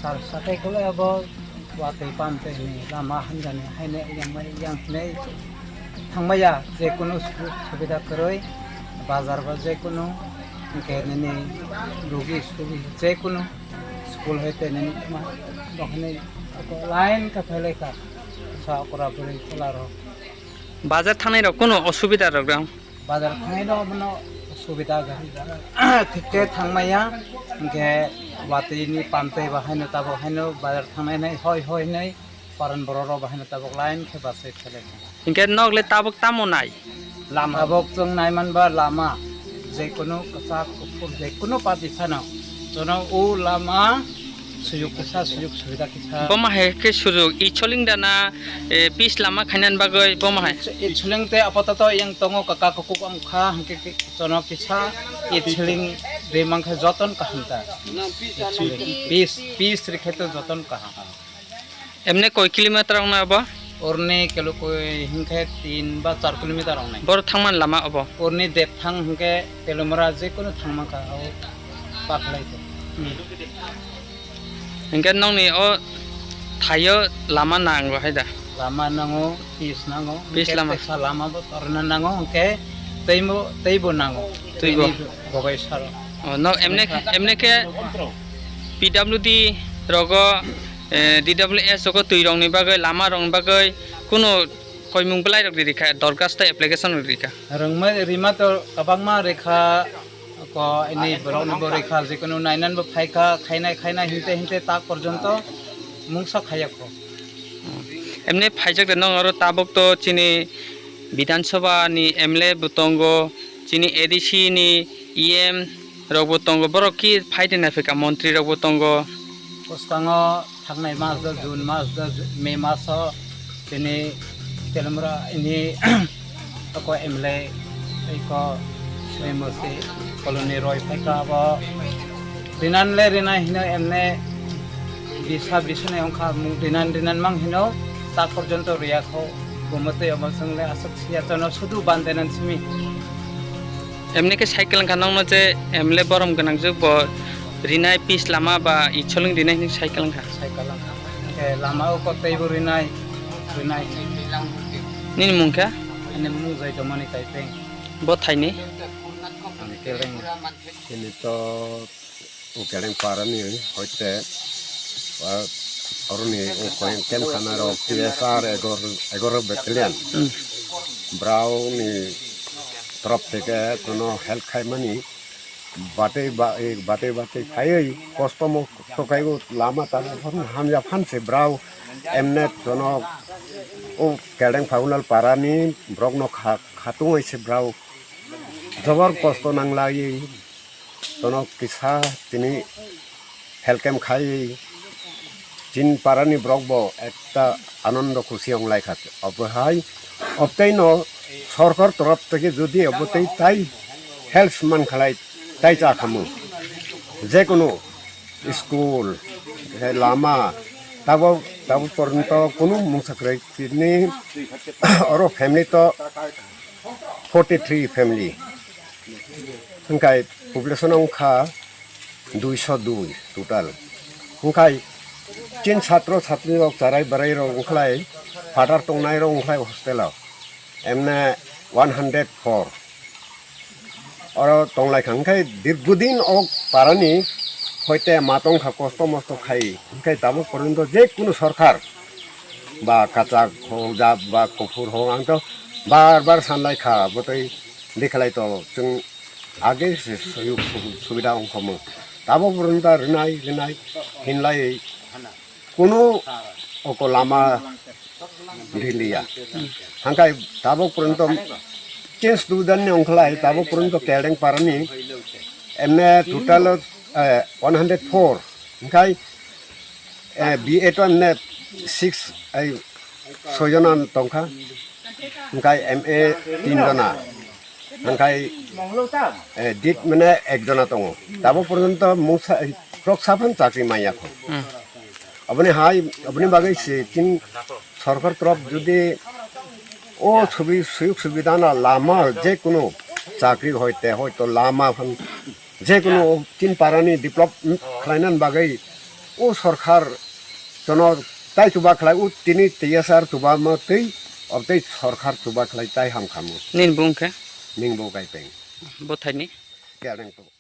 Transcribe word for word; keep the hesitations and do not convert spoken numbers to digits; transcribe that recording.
Sar sakai kolo abo watwi pamtwi ni lama hamjani haino yang mai yang hinwi thangmaya, je kunu subida kwrwi bazar ba je kunu hwnkhe nini rugi sugi je kunu school hai tei nini ma dokhani line ka phailai ka sa okra bwrwi chwla rok. Bazar thangnai rok kunu osubida rok dang? Bazar thangnai rok bono subida gari thik khe thangmaya, hwnkhe watwi ni pamtwi ba haino tabuk haino bazar thangnai nai hoi hoi nai paran borok rok ba haino tabuk line khe basai khelai. Hwnkhe nok le tabuk tamo nai? Lama. Tabuk chwng nai manba lama, je kunu kwchak kuphur je kunu party phano jono o lama suyuk kisa suyuk subida kisa. Boma hai khe sujug i choling dana, e, pis lama khainan bagwi boma hai. I choling te apato to yang tongo kaka kukuk ang kha hwnkhe jono kisa i choling de mang khe joton kaham ta. Pis, pis rikhe to joton kaham. Emne koi kilometer ongna abo? Orni kelo koi hingkhe tin ba char kilometer ongnai. Boro thangman lama obo? Orni dep thang hingkhe Telomra je kono thangma kha o pakhlai khe. Hmm. Hingkhe nongni o thaio lama nango hai da? Lama nango, pis nango. Pis hingkhe lama. Tesa lama bo torna nango hingkhe tei mo, tei bo nango. Tei bo. Tei bo bai saro. Oh, no, emne, emne khe P W D rogo, eh, D W S rogo twi rokni bagwi, lama rokni bagwi kunu koimung bwlai rok rikha, dorkhasto application rok rikha. Rwngma, rima to kwbangma rikha, ko ini borokni bo rikha, jikunu nainan bo phaikha, khainai, khainai hinte, hinte tak porjonto mungsa khayakho. Emne phaijak de nong aro tabuk to chini Bidhan Sabha ni M L A bo tongo, chini A D C ni E M rok bo tongo, borok ki phai de naphika montri rok bo tongo. Bwskango thangnai mas do June mas do Ju-, May maso chini Telomra ini oko M L A iko Sri Mosi colony roi phaika abo rinan le rinai hino emne bisa bisune ongkha mung rinan rinan mang hino ta porjonto riya kho bumotwi omo chwngle aswk siya tono sudu bandenan simi. Emne khe cycle wngkha nokno je M L A borom gwnang juk bo rinai pis lama ba i choling rinai hinwi cycle wngkha. Cycle wngkha. Khe lama o kotei bo rinai, rinai. Nini mung kha? Ani mung jai domani tai peng. Bo thaini? Ang keleng. Ini to Ukeleng parani hoite, ah, oroni ukeleng kemkhana rok T S R egor, egor battalion. Hmm. Brao ni torop theke kono help khaimani batei ba-, eh, batei batei phaiwi kosto mokto kaiwi lama tamo hamya phanse brao emne jono o Keleng Phagunal parani borokno kha-, khatungwi se brao jobor kosto nanglaiwi. Tono kisa tini helkem khai chin parani borok bo ekta anondo khusi ong lai kha. Obo hai obtei no sorkar torop theke jodi obo tei tai help man khalai tai cha khamu. Jekunu school, lama, tabo, tabo porjonto kunu mungsa kwrwi tini oro family to forty three family. Hingkai population wngkha duiso dui total. Hingkai chin chatro chatri rok charai barai rok wngkhlai father tongnai rok wngkhlai hostel o. Emne one hundred four. Oro tonglai kha hingkai dirghodin o parani hoite ma tongkha kosto mosto khai hingkai tabuk porjonto je kunu sorkar ba kachak ho ja ba kuphur ho ang to bar bar sanlai kha botoi dikhalai to chwng age se suyuk su-, subida ongkhomo. Tabuk porjonto rinai rinai hinlai kunu oko lama riliya. Hingkai tabuk porjonto chin subida ni ongkhlai tabuk porjonto Keleng parani emne total, eh, one hundred four. Hingkai eh, B A to emne six, ai, soi jona tongkha. Hingkai M A tin jona. Hingkai, eh, dit mane ek jona tongo. Tabo porjonto mungsa, eh, rok saphang chakri manya kho. Hmm. Aboni hai, aboni bagwi se tin sorkar torop jodi o subi-, suyuk subida na lama je kunu Chakri hoite, hoito lama phan, je kono tin parani develop khlainani bagwi o sorkar jono tai chuba khlai, o tini T S R chuba ma tei, obtei sorkar chuba khlai tai ham khamu. Nini bung khe? Ning bo kai peng. Bo thaini? Kereng to.